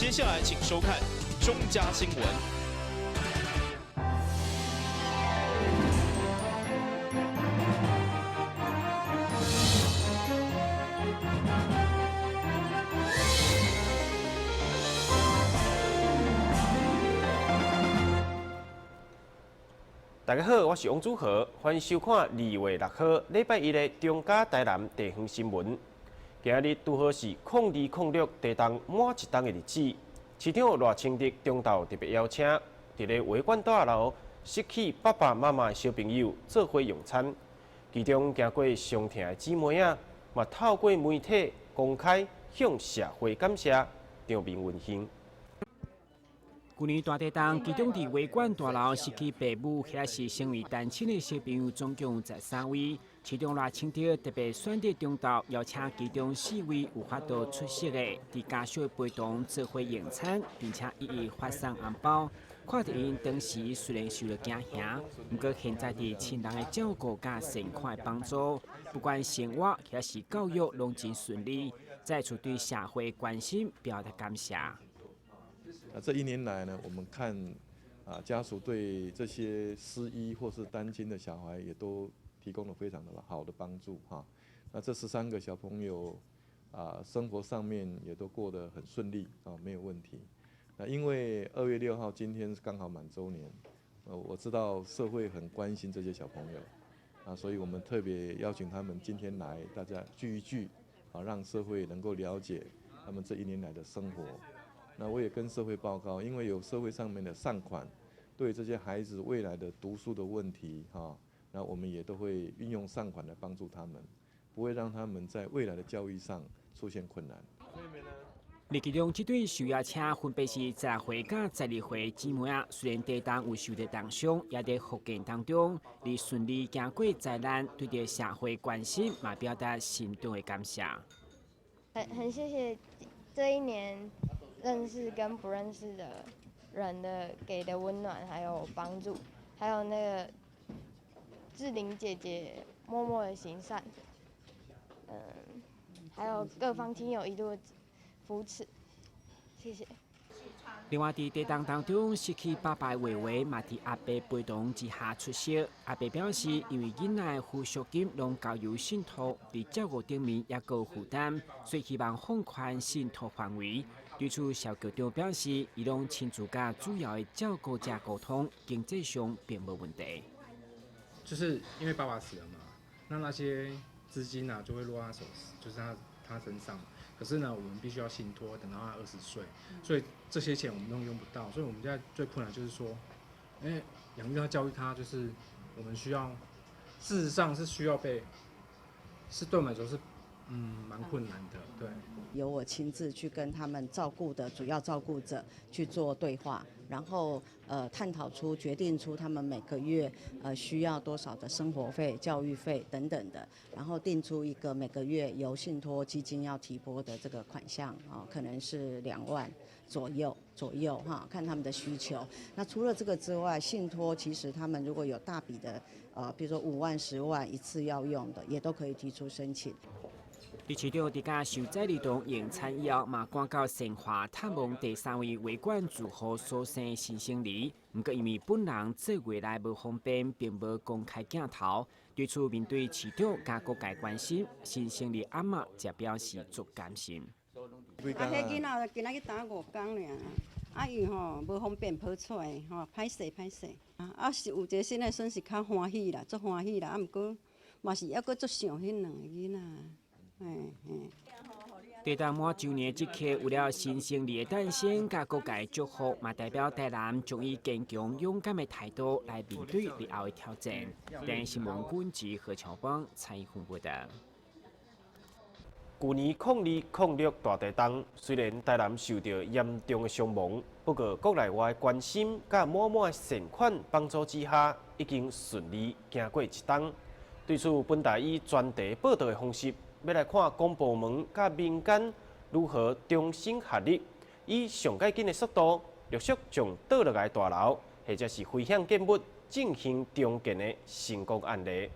接下來請收看中嘉新聞。大家好，我是王祖豪，歡迎收看2月6號禮拜一的中嘉台南地方新聞。今日拄好是0206地動滿一冬的日子，市長賴清德中晝特別邀請佇咧維冠大樓失去爸爸媽媽的小朋友做伙用餐，其中經過傷痛的姊妹仔，嘛透過媒體公開向社會感謝，場面溫馨。舊年大地動，其中佇維冠大樓失去爸母，或者是成為單親的小朋友，總共有13位。市長賴清德特別選擇中晝邀請其中四位有法度出席的，佇家屬陪同做伙用餐，並且一一發送紅包。看著𪜶當時雖然受著驚嚇，毋過現在佇親人的照顧佮善款的幫助，不管生活抑是教育，攏真順利。再次對社會關心表達感謝。那這一年來呢，我們看家屬對這些失依或是單親的小孩，也都提供了非常的好的幫助哈。那這13個小朋友生活上面也都過得很順利啊，沒有問題。那因為2月6號今天剛好滿週年，我知道社會很關心這些小朋友啊，所以我們特別邀請他們今天來，大家聚一聚啊，讓社會能夠了解他們這一年來的生活。那我也跟社會報告，因為有社會上面的善款，對這些孩子未來的讀書的問題，哈，那我們也都會運用善款來幫助他們，不會讓他們在未來的教育上出現困難。而其中這對受邀請分別是10歲佮12歲姊妹仔，雖然地動有受著重傷，也佇復健當中，佇順利行過災難，對著社會關心嘛表達心中的感謝。很謝謝這一年認識跟不認識的人的給的溫暖，還有幫助，還有那個志玲姐姐默默的行善，還有各方親友一路的扶持，謝謝。另外，佇地動當中失去爸爸的偉偉，嘛佇阿伯陪同之下出席。阿伯表示，因為囡仔的撫恤金攏交由信託，佇照顧頂面猶閣有負擔，所以希望放寬信託範圍。對此，蕭局長表示，伊攏親自佮主要的照顧者溝通，經濟上並無問題。就是因為爸爸死了嘛，那些資金啊就會落他手，就是他身上。可是呢，我們必須要信託，等到他20歲，所以這些錢我們都用不到。所以我們現在最困難就是說，因為養育他、教育他，就是我們需要，事實上是需要被，是對我們來說是，蠻困難的，對。由我親自去跟他們照顧的主要照顧者去做對話，然後探討出、決定出他們每個月需要多少的生活費、教育費等等的，然後定出一個每個月由信託基金要提撥的這個款項啊，可能是2萬左右哈，看他們的需求。那除了這個之外，信託其實他們如果有大筆的比如說5萬、10萬一次要用的，也都可以提出申請。佇市長佇佮受災兒童用餐以後，嘛趕到善化探望第三位維冠住戶所生新生兒。毋過因為本人坐月來無方便，並無公開鏡頭。對此面對市長佮各界關心，新生兒阿嬤則表示足感心。啊，彼囡仔今仔去擔5工爾，啊伊吼無方便抱出來吼，歹勢歹勢。啊是有一個新的孫是較歡喜啦，足歡喜啦，啊毋過嘛是猶閣足想彼兩個囡仔。地動滿週年這刻，有了新生兒的誕生，佮各界祝福，嘛代表台南將以堅強勇敢的態度來面對日後的挑戰。電視新聞軍記何喬邦採訪報道。舊年0206大地動，雖然台南受著嚴重的傷亡，不過國內外關心佮滿滿的善款幫助之下，已經順利行過一冬。對此，本台以專題報道的方式，欲來看公部門佮民間如何同心合力，以上蓋緊的速度，陸續將倒落來大樓或者是危險建物進行重建的成功案例。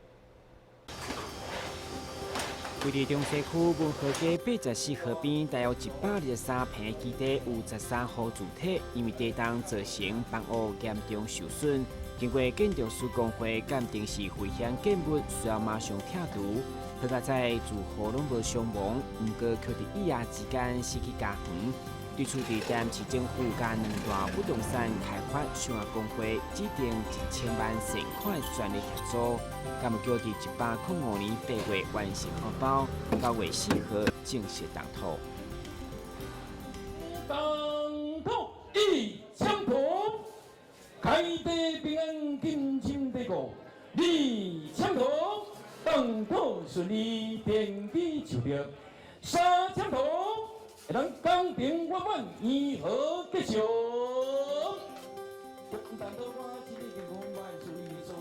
位佇中西區文和街84號邊，大約123坪基地，有13戶住體，因為地動造成房屋嚴重受損。經過建築師公會鑑定是危險建物，需要馬上拆除。好佳哉住戶攏無傷亡，毋過卻佇一夜之間失去家園。對此，佇台南市政府佮兩大不動產開發商業公會指定1000萬善款全力協助，敢有叫佇105年8月完成發包，9月4號正式動土。動土一千土，開地平安，金錢地固，二千土，動土順利，天地就業，三千土。會當工程圓滿，圓和吉祥。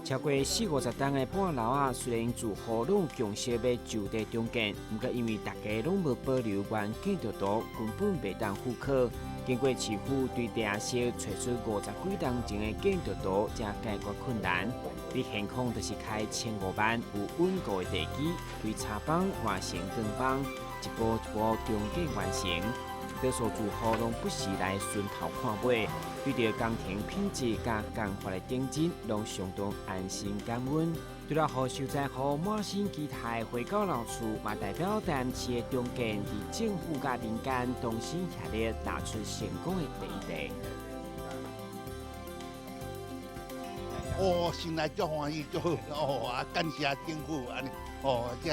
超過四五十棟的半樓仔，雖然住戶攏有共識欲就地重建，毋過因為大家攏無保留原建築圖，根本袂當復刻。經過市府對地下室揣出50幾冬前的建築圖，才解決困難。佇現況就是開1500萬有穩固的地基，對柴房換成鋼房，一步一步重建完成。多數住戶攏不時來巡頭看尾，對著工程品質佮工法的頂真，攏相當安心感恩。除了予受災戶滿心期待回到老厝，嘛代表台南市的重建佇政府佮民間同心協力，踏出成功的第一步。哦，心內足歡喜，足好哦！啊，感謝政府按呢哦，這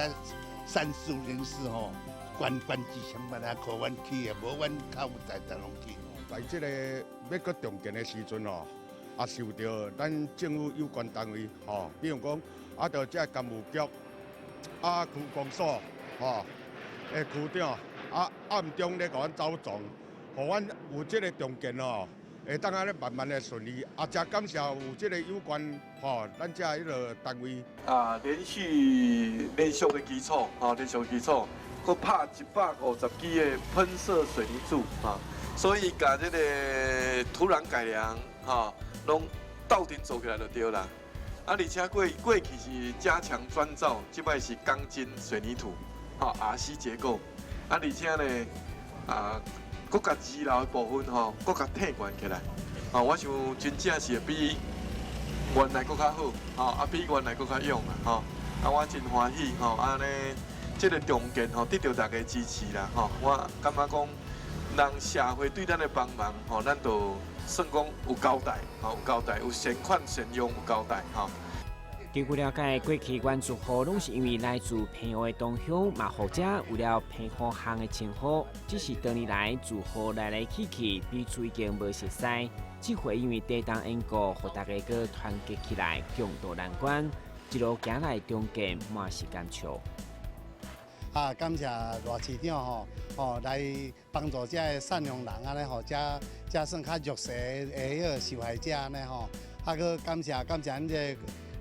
善事人士吼，捐捐1000萬啊，予阮起的，無阮較有才才攏起。在這個欲閣重建的時陣吼，也受著咱政府有關單位吼，比如講啊，著這工務局啊，區公所吼的區長啊，暗中咧共阮走狀，予阮有這個重建吼，會當按呢慢慢的順利。啊，誠感謝有這個有關吼，咱這彼个單位。啊，連續的基礎，吼，連續基礎，閣拍150支的噴射水泥柱，哈，所以共這個土壤改良，哈，攏鬥陣做起來就對啦。啊，而且過去是加強磚造，這擺是鋼筋水泥土，吼，RC 結構。啊，而且呢，啊，閣共二樓的部分吼，閣共退懸起來，吼，我想真正是會比原來閣較好，吼，啊，比原來閣較勇啊，吼，啊，我真歡喜，吼，按呢，這个重建吼得著大家支持啦，吼，我感覺講，人社會對咱的幫忙，吼，咱就算講有交代，吼，有交代，有善款善用有交代，吼。根據了解，過去原住戶攏是因為來自澎湖的同鄉，嘛或者有了澎湖巷的稱呼。只是多年來住戶來來去去，彼此已經無熟似。這回因為地動緣故，予大家閣團結起來，共渡難關，一路行來重建，滿是感觸。啊，感謝賴市長吼，吼來幫助這个贍養人按呢吼，才才算較弱勢的彼个受害者按呢吼，啊，閣感謝感謝阮這个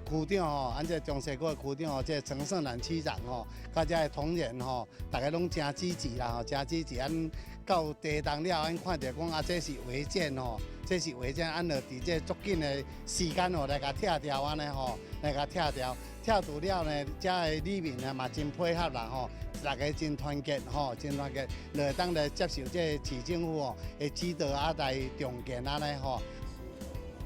區長吼，阮這个中西區的區長吼，這个陳勝男區長吼，佮這个同仁吼，大家攏誠支持啦吼，誠支持。阮到地動了，阮看著講啊，這是違建吼，這是違建，按就佇這足緊的時間吼來共拆掉按呢吼，來共拆掉。拆除了呢，遮的里民啊嘛真配合啦吼，大家真團結吼，真團結，就會當來接受這個市政府吼的指導啊來重建按呢吼。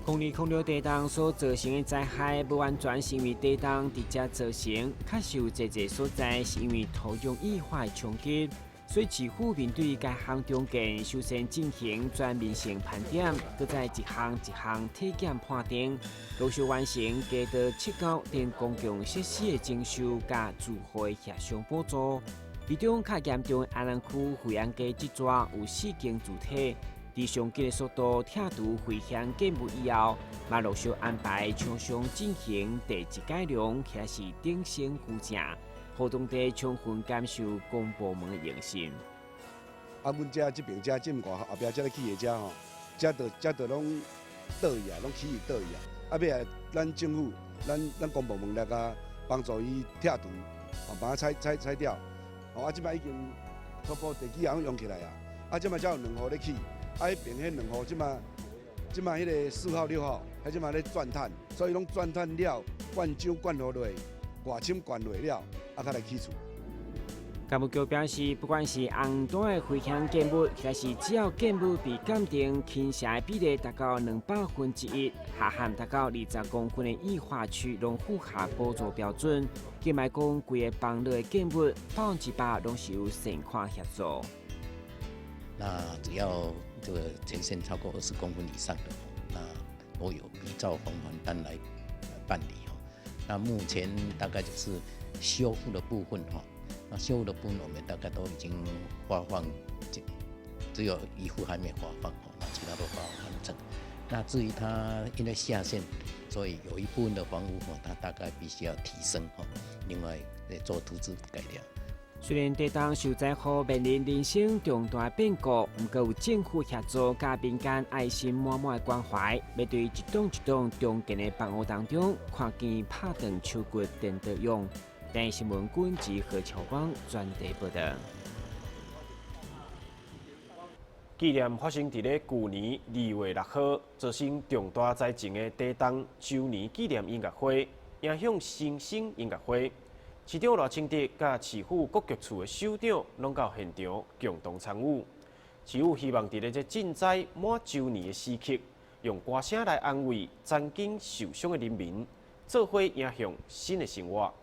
0206地動所造成的災害，無完全是因為地動直接造成，較受濟濟所在是因為土壤液化的衝擊。所以市府面對該項重建，首先進行全面性盤點，閣再一項一項體檢判定，陸續完成街道七溝等公共設施的整修佮住戶的協商補助。其中較嚴重的安南區惠安街這逝有四間住體。佇上緊的速度拆除危險建物以後，嘛陸續安排廠商進行地質改良，或是頂升鋪設，予當地充分感受公部門的用心。啊，阮遮這爿遮這麼外後壁遮咧起的遮吼，遮都遮都攏倒去啊，攏起去倒去啊。啊，尾仔咱政府、咱公部門來共幫助伊拆除，哦，把它拆拆拆掉。哦，啊，這擺已經初步地基也用起來啊。啊，這擺才有兩戶咧起。啊，彼爿彼兩戶，這擺這擺彼个4號、6號，彼這擺咧鑽探，所以攏鑽探了，灌漿灌予落，外侵灌落了，啊，才來起厝。干部局表示，不管是紅單的危險建物，抑是只要建物被鑑定傾斜的比例達到1/200，下限達到20公分的液化區，攏符合補助標準。計賣講，規个房內的建物100%攏是有善款協助。那只要這個前線超過20公分以上的，那都有依照防還單來辦理。那目前大概就是修復的部分哈。那修復的部分我們大概都已經發放，只有一戶還沒發放，那其他都發放完成。那至於它因為下限，所以有一部分的房屋它大概必須要提升，另外做圖紙改良。雖然地震受災戶面臨人生重大變故，毋過有政府協助佮民間愛心滿滿的關懷，欲對一棟一棟重建的房屋當中，看見拍斷手骨顛倒勇。電視新聞軍及何秋芳專題報道。紀念發生佇咧舊年2月6號造成重大災情的地動週年紀念音樂會，迎向新生音樂會。市長賴清德佮市府各局處的首長攏到現場共同參與。市府希望佇咧這震災滿週年的時刻，用歌聲來安慰曾經受傷的人民，做伙迎向新的生活。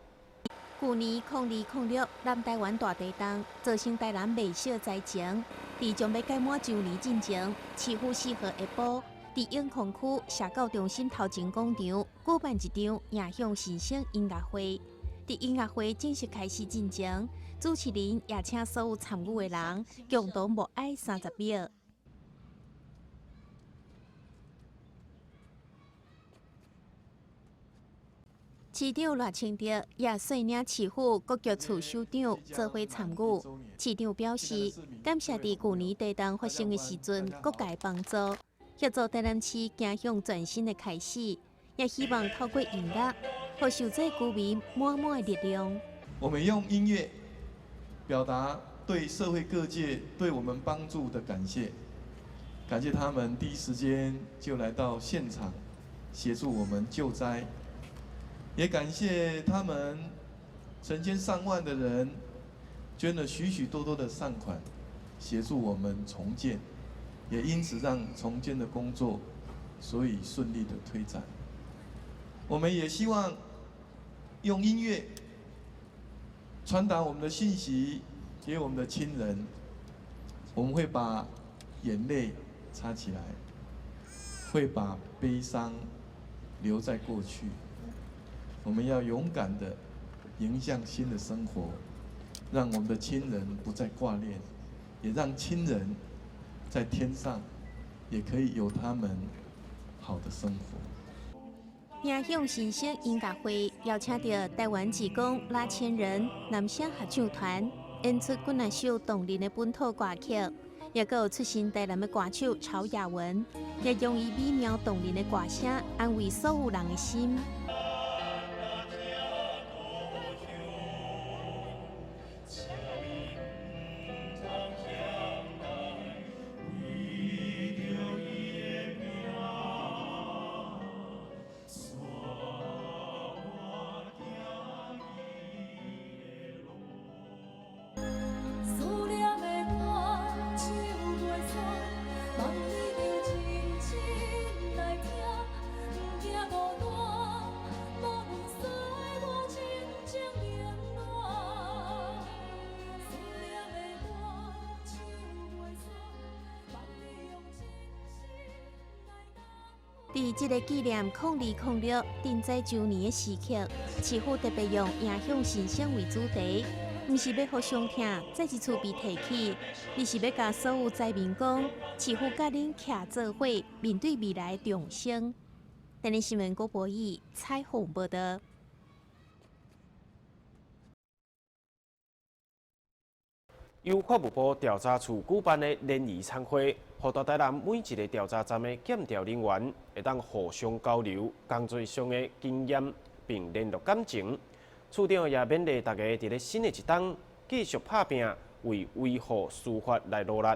舊年2006南台灣大地震，造成台南袂少災情。佇將欲屆滿週年進前，市府4號下晡，佇永康區社教中心頭前廣場舉辦一場迎向新生音樂會。佇音樂會正式開始進前，主持人也請所有參與的人共同默哀30秒。市長賴清德也率領市府各局處首長做伙參與。市長表示，感謝佇舊年地震發生的時陣，各界幫助，協助台南市走向全新的開始，也希望透過音樂，予受災居民滿滿的力量。我們用音樂表達對社會各界對我們幫助的感謝，感謝他們第一時間就來到現場協助我們救災。也感謝他們成千上萬的人捐了許許多多的善款，協助我們重建，也因此讓重建的工作所以順利的推展。我們也希望用音樂傳達我們的信息給我們的親人，我們會把眼淚擦起來，會把悲傷留在過去。我們要勇敢地迎向新的生活，讓我們的親人不再掛念，也讓親人在天上也可以有他們好的生活。迎向新生音樂會邀請到台灣志工拉縴人男聲合唱團演出幾若首動人的本土歌曲，也閣有出身台南的歌手曹雅雯，也用伊美妙動人的歌聲安慰所有人的心。佇這個紀念0206震災週年的時刻，市府特別用迎向新生為主題，毋是欲予傷痛再一次被提起，而是欲共所有災民講，市府佮恁徛做伙，面對未來重生。電視新聞郭博義採訪報道。由法務部調查處舉辦的聯誼餐會，予大台南每一个調查站的檢調人員會當互相交流工作上的經驗，並聯絡感情。處長也勉勵大家佇咧新的一冬繼續拍拚，為維護司法來努力。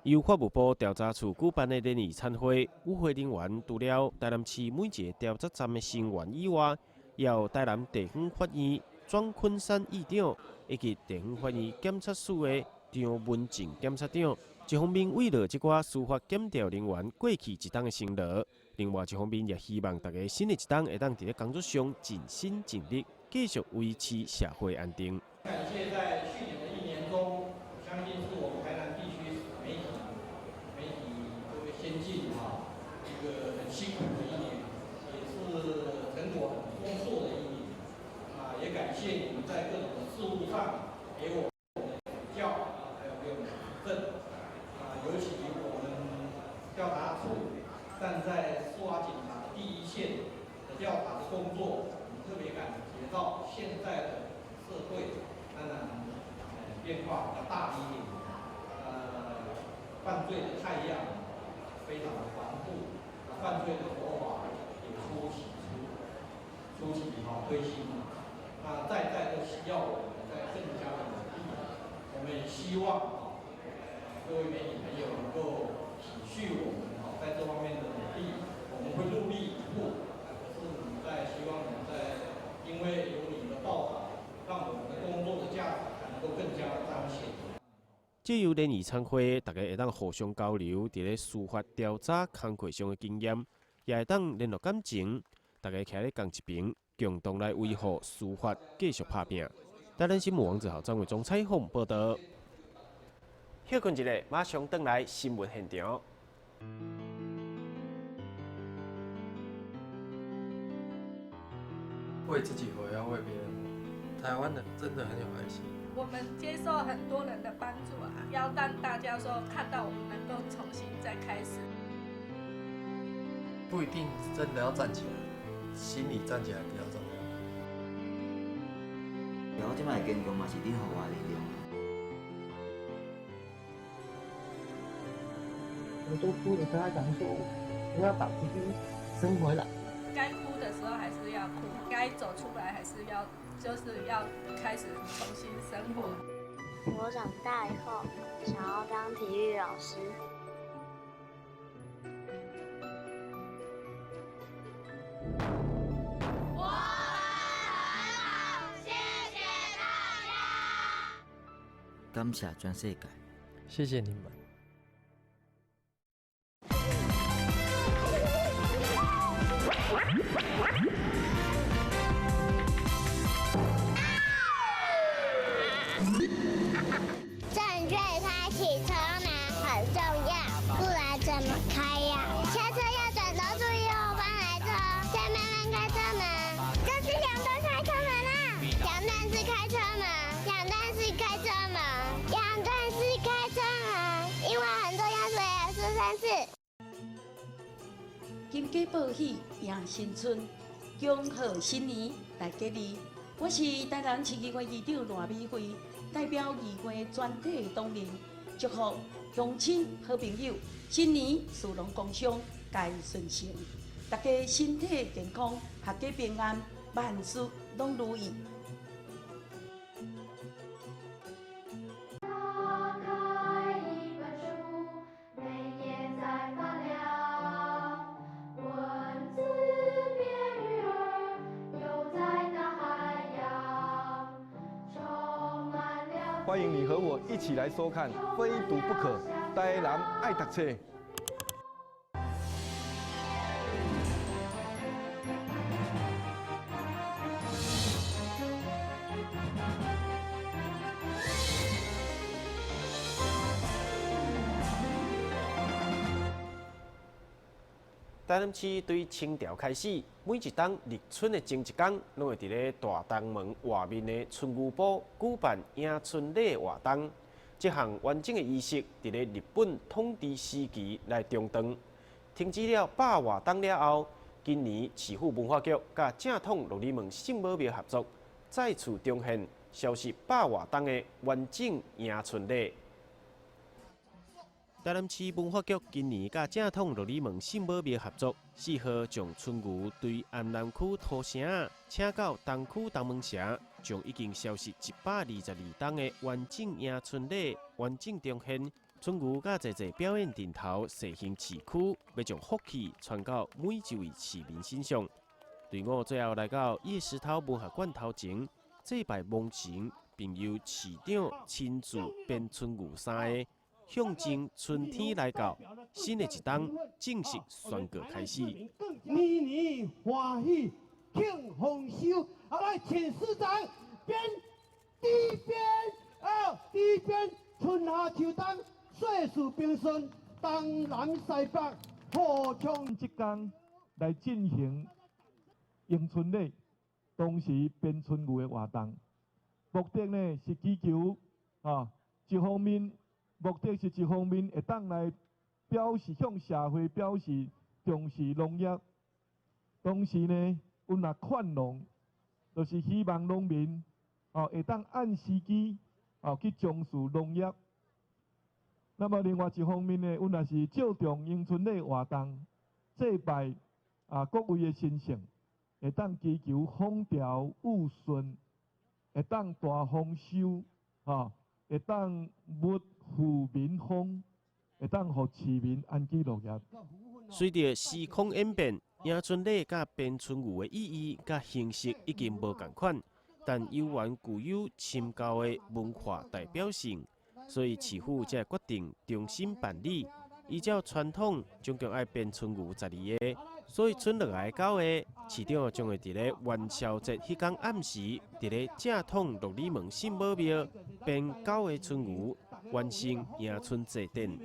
由法務部調查處舉辦的聯誼餐會，與會人員除了台南市每一个調查站的成員以外，也有台南地方法院。莊昆山議長，以及地方法院檢察署的張文靜檢察長。一方面慰勞這寡司法檢調人員過去一冬的辛勞，另外一方面也希望大家新的一冬會當佇咧工作上盡心盡力，繼續維持社會安定。感謝在去年的一年中，我相信是我們台南地區媒體各位先進哈，一個很辛苦的一年，也是成果很豐碩的一年。啊，也感謝你們在各種的事務上給我們的指教啊，還有給我們的指正。啊，尤其我們調查處站在司法警察第一線的調查的工作，我們特別感覺到現在的社會當然變化比較大一點，犯罪的態樣非常的繁複，犯罪的手法也出奇哈推新，那在都需要我們再更加的努力，我們也希望啊各位媒體朋友能夠體恤我們哈在這方面的努力，我們會努力以赴，可是你在希望你在因為有你的報道，讓我們的工作的價值才能夠更加的彰顯。藉由聯誼餐會，大家會當互相交流佇咧司法調查工課上的經驗，也會當聯絡感情。大家徛咧仝一爿，共同來維護司法，繼續拍拚。台南新聞王子豪、張偉忠採訪報導。歇睏一下，馬上轉來新聞現場。為自己活，要為別人活。台灣人真的很有愛心。我們接受很多人的幫助啊，要讓大家說看到我們能夠重新再開始。不一定真的要站起來，心裡站起來比較重要。我這擺的堅強嘛是你予我的力量。我都哭着跟他講說，我要把弟弟生回來。該哭的時候還是要哭，該走出來還是要，就是要開始重新生活。我長大以後想要當體育老師。我們很好，謝謝大家。感謝全世界，謝謝你們。正確開啟車門很重要，不然怎麼開呀？下車要轉頭注意後方來車，再慢慢開車門。這是兩段開車門啦，兩段式開車門，兩段式開車門，兩段式開車門，因為很重要，所以要說三次。金雞報喜迎新春，恭賀新年大吉利。我是台南市議會議長賴美惠，代表議會全體同仁，祝福鄉親好朋友新年士農工商皆順成，大家身體健康，闔家平安，萬事攏如意。歡迎你和我一起來收看《非讀不可》，台南愛讀冊。台南市對清朝開始，每一冬立春的前一工，攏會佇咧大東門外面的春牛埔舉辦迎春禮活動。這項完整的儀式，佇咧日本統治時期來中斷，停止了100外冬了後，今年市府文化局佮正統鹿耳門聖母廟合作，再次重現消失100外冬的完整迎春禮。台南市文化局今年佮正統鹿耳門聖母廟合作，4號將春牛對安南區土城請到東區東門城，將已經消失122冬的完整迎春禮完整重現。春牛佮濟濟表演陣頭踅行市區，欲將福氣傳到每一位市民身上。隊伍最後來到葉石濤文化館頭前，祭拜王神，並由市長親自編春牛三个，象徵春天來到，新的一冬正式宣告開始。年年歡喜慶豐收，啊來請市長編第一編啊，第一編春夏秋冬，歲事平順，東南西北互相這工來進行迎春禮，當時編春牛的活動，目的呢是祈求啊，一方面目的是一方面會當來表示向社會表示重視農業，同時呢，阮也勸農，就是希望農民哦會當按時機哦去從事農業。那麼另外一方面呢，阮也是借重迎春禮活動，祭拜啊各位的神聖，會當祈求風調雨順，會當大豐收，吼，會當物阜民豐，會當予市民安居樂業。隨著時空演變，迎春禮佮編春牛的意義佮形式已經無仝款，但猶原具有深厚的文化代表性，所以市府才會決定重新辦理。依照傳統，總共愛編春牛12个，所以賰落來九个，市長將會佇咧元宵節彼工暗時，佇咧正統鹿耳門聖母廟編九个春牛，完成迎春祭典。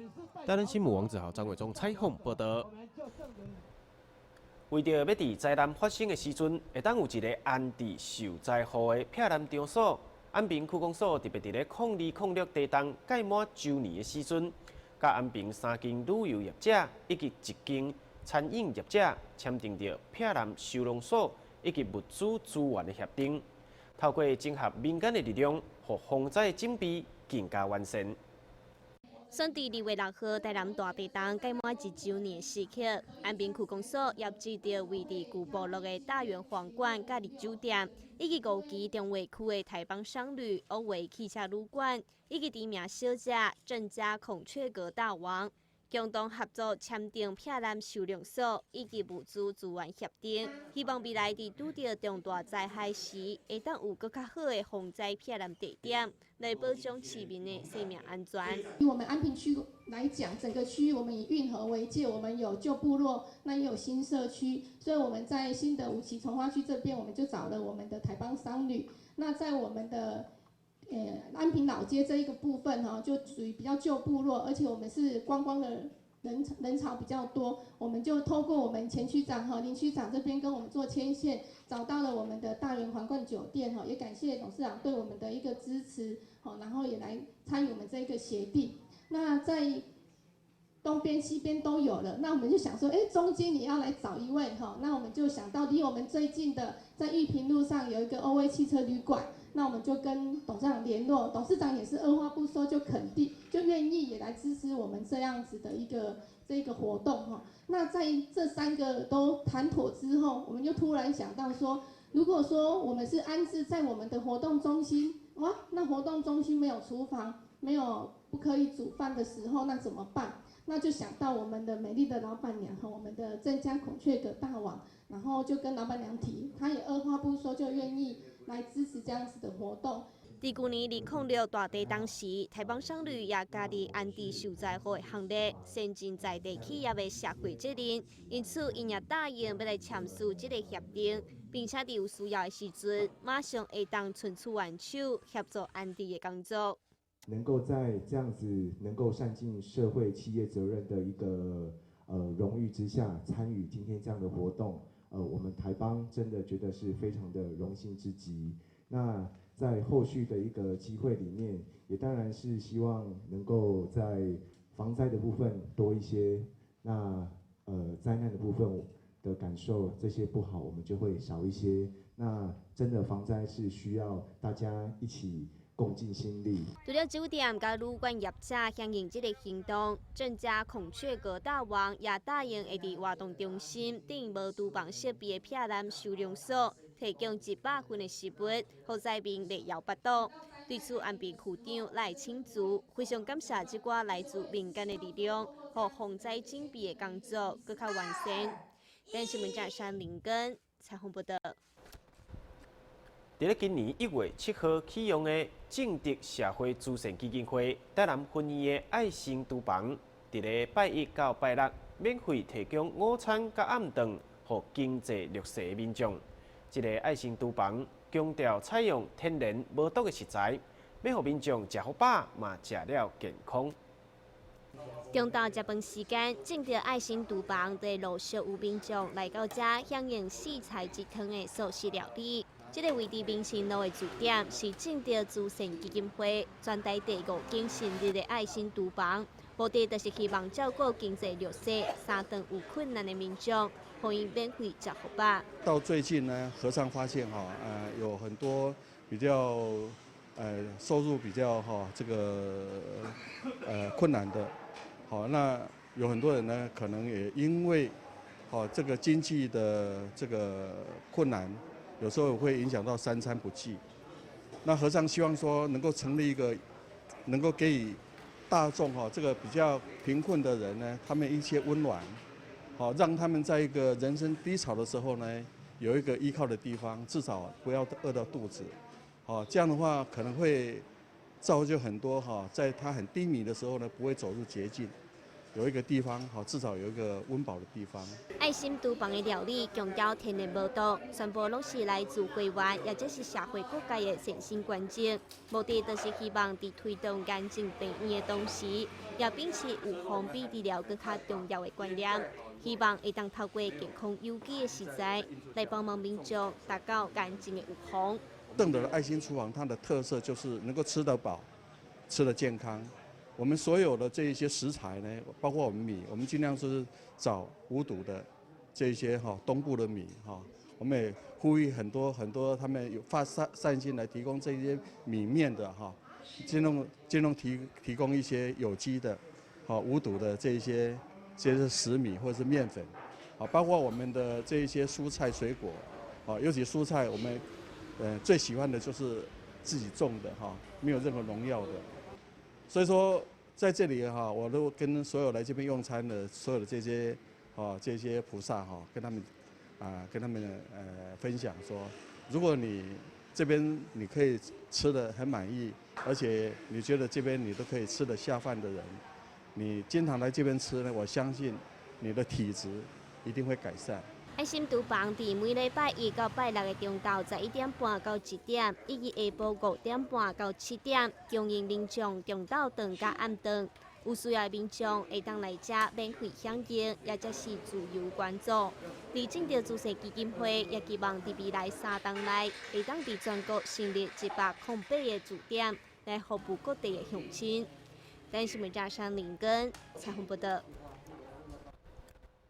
台南新聞王子豪、張偉忠採訪報導。為著欲佇災難發生的時陣，會當有一个安置受災戶的避難場所，安平區公所特別佇咧2006地動屆滿週年的時陣，佮安平三間旅遊業者以及一間餐飲業者簽訂著避難收容所以及物資資源的協定，透過整合民間的力量，予防災準備更加完善。選佇2月6號台南大地動屆滿一週年時刻，安平區公所邀集著位佇舊部落的大圓皇冠佮日酒店，以及五期中衛區的台邦商旅、歐維汽車旅館，以及知名小食鄭家孔雀閣大王，共同合作簽訂避難收容所以及物資資源協定，希望未來佇拄著重大災害時，會當有閣較好的防災避難地點，來保障市民的生命安全。以我們安平區來講，整個區域我們以運河為界，我們有舊部落，那也有新社區，所以我們在新的五期重劃區這邊，我們就找了我們的台邦商旅。那在我們的安平老街這一個部分哈，就屬於比較舊部落，而且我們是觀光的人潮比較多，我們就透過我們前區長哈林區長這邊跟我們做牽線，找到了我們的大圓皇冠酒店哈，也感謝董事長對我們的一個支持，好，然後也來參與我們這個協定。那在東邊、西邊都有了，那我們就想說，中間你要來找一位哈，那我們就想到離我們最近的，在玉屏路上有一個歐威汽車旅館。那我們就跟董事長聯絡，董事長也是二話不說就肯定，就願意也來支持我們這樣子的一個這個活動哈。那在這三個都談妥之後，我們就突然想到說，如果說我們是安置在我們的活動中心，哇，那活動中心沒有廚房，沒有不可以煮飯的時候，那怎麼辦？那就想到我們的美麗的老闆娘和我們的鄭家孔雀閣大王，然後就跟老闆娘提，她也二話不說就願意來支持這樣子的活動。佇舊年2006大地動時，台邦商旅也加入安置受災戶的行列，善盡在地企業的社會責任，因此𪜶也答應欲來簽署這个協定，並且佇有需要的時陣，馬上會當伸出援手協助安置的工作。能夠在這樣子能夠善盡社會企業責任的一個榮譽之下，參與今天這樣的活動，我們台邦真的覺得是非常的榮幸之極。那在後續的一個機會裡面，也當然是希望能夠在防災的部分多一些，那災難的部分的感受，這些不好我們就會少一些。那真的防災是需要大家一起共盡心力。除了酒店佮旅館業者響應這个行動，鄭家孔雀閣大王也答應會佇活動中心頂無廚房設備的避難收容所，提供100份的食物，予災民袂枵腹肚。對此，安平區長賴清竹非常感謝這寡來自民間的力量，予防災準備的工作閣較完善。電視新聞山林根採訪報導。佇佇咧今年1月7號啟用的正德社會慈善基金會台南分院的愛心廚房，佇咧拜一到拜六免費提供午餐佮暗頓，予經濟弱勢的民眾。這个愛心廚房強調採用天然無毒的食材，欲予民眾食予飽嘛食了健康。中晝食飯時間，正德愛心廚房就陸續有民眾來到遮享用四菜一湯的素食料理。這个位佇民生路的駐點是正德慈善基金會全台第五間成立的愛心廚房，目的就是希望照顧經濟弱勢、三頓有困難的民眾，予𪜶免費食予飽。到最近呢，和尚發現哈，有很多比較收入比較哈這個困難的，好，那有很多人呢，可能也因為好這個經濟的這個困難。有時候會影響到三餐不繼，那和尚希望說能夠成立一個能夠給予大眾哈這個比較貧困的人呢，他們一些溫暖，好讓他們在一個人生低潮的時候呢，有一個依靠的地方，至少不要餓到肚子，好這樣的話可能會造就很多哈，在他很低迷的時候呢，不會走入絕境。有一個地方，好，至少有一個溫飽的地方。愛心廚房的料理強調天然無毒，全部攏是來自會員，或者是社會各界的善心捐贈。目的就是希望佇推動癌症病院的同時，也秉持預防比治療閣較重要的觀念，希望會當透過健康有機的食材來幫忙民眾達到癌症的預防。正德的愛心廚房，它的特色就是能夠吃得飽，吃得健康。我們所有的這一些食材呢，包括我們米，我們盡量是找無毒的這一些哈東部的米哈。我們也呼籲很多很多他們有發善心來提供這些米麵的哈，盡量提供一些有機的、好無毒的這些食米或者是麵粉，啊，包括我們的這一些蔬菜水果，啊，尤其蔬菜，我們最喜歡的就是自己種的哈，沒有任何農藥的。所以說，在這裡哈，我都跟所有來這邊用餐的所有的這些菩薩哈，跟他們分享說，如果你這邊你可以吃得很滿意，而且你覺得這邊你都可以吃得下飯的人，你經常來這邊吃呢，我相信你的體質一定會改善。愛心廚房佇每禮拜一到拜六的中晝11點半到1點，以及下晡5點半到7點，供應民眾中晝頓佮暗頓。有需要的民眾會當來遮免費享用，或者是自由捐助。而正德慈善基金會也期望佇未來3冬內，會當佇全國成立108個駐點，來服務各地的鄉親。台視新聞張山林根採訪報導。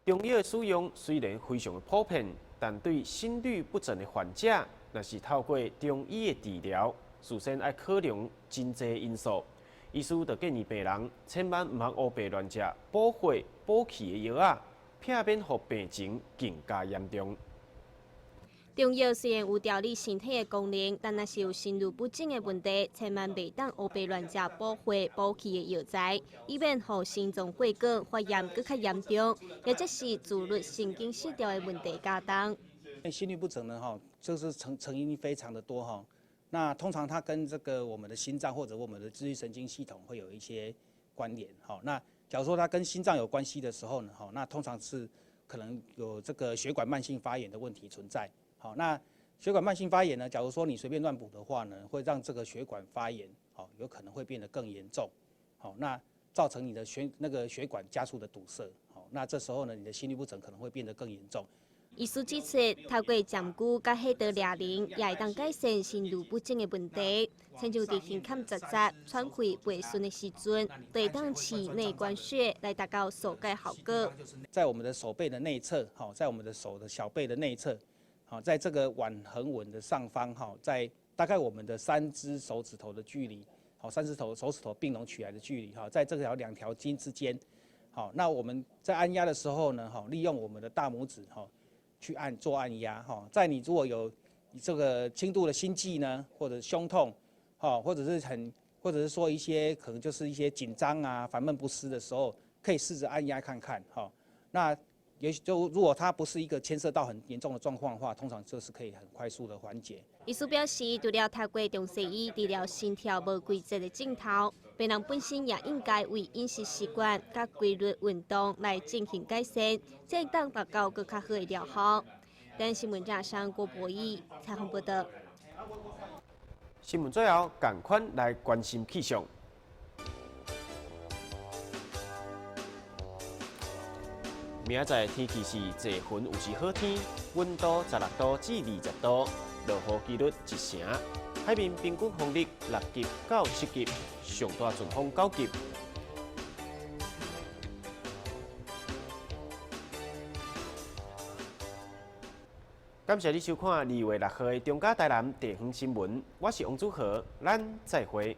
中藥的使用雖然非常的普遍，但對心律不整的患者，若是透過中醫的治療，事先愛考量真濟因素。醫師就建議病人千萬毋通烏白亂食補血補氣的藥仔，避免予病情更加嚴重。中藥雖然有調理身體的功能，但若是有心律不整的問題，千萬袂當烏白亂食補血補氣的藥材，以免予心臟血管發炎閣較嚴重，或者是自律神經失調的問題加重。心律不整呢，哈，就是成因非常的多哈。那通常它跟這個我們的心臟或者我們的自律神經系統會有一些關聯。哈，那假如說它跟心臟有關係的時候呢，哈，那通常是可能有這個血管慢性發炎的問題存在。好，那血管慢性發炎呢？假如說你隨便亂補的話呢，會讓這個血管發炎，好，有可能會變得更嚴重。好，那造成你的那個血管加速的堵塞。好，那這時候呢，你的心律不整可能會變得更嚴重。醫師指出，透過針灸佮火刀掠靈，也會當改善心律不整的問題。親像佇胸坎窒窒、喘氣袂順的時陣，就會當試內關穴來達到疏解效果。在我們的手背的內側，好，在我們的手的小背的內側。好，在這個腕橫紋的上方，哈，在大概我們的三隻手指頭的距離，好，三隻手指頭併攏起來的距離，哈，在這條兩條筋之間，好，那我們在按壓的時候呢，哈，利用我們的大拇指，哈，去按做按壓，哈，在你如果有這個輕度的心悸呢，或者胸痛，哈，或者是說一些可能就是一些緊張啊、煩悶不思的時候，可以試着按壓看看，哈，那。也許就如果它不是一個牽涉到很嚴重的狀況的話，通常就是可以很快速的緩解。醫師表示，除了透過中西醫治療心跳無規則的症頭，病人本身也應該為飲食習慣佮規律運動來進行改善，才會當達到閣較好的療效。台新聞記者郭博義採訪報道。新聞最後，仝款來關心氣象。明仔載天氣是濟雲有時好天，溫度16度至20度，落雨幾率1成。海面平均風力6級到7級，上大陣風9級。感謝你收看2月6號的中嘉台南地方新聞，我是王祖豪，咱再會。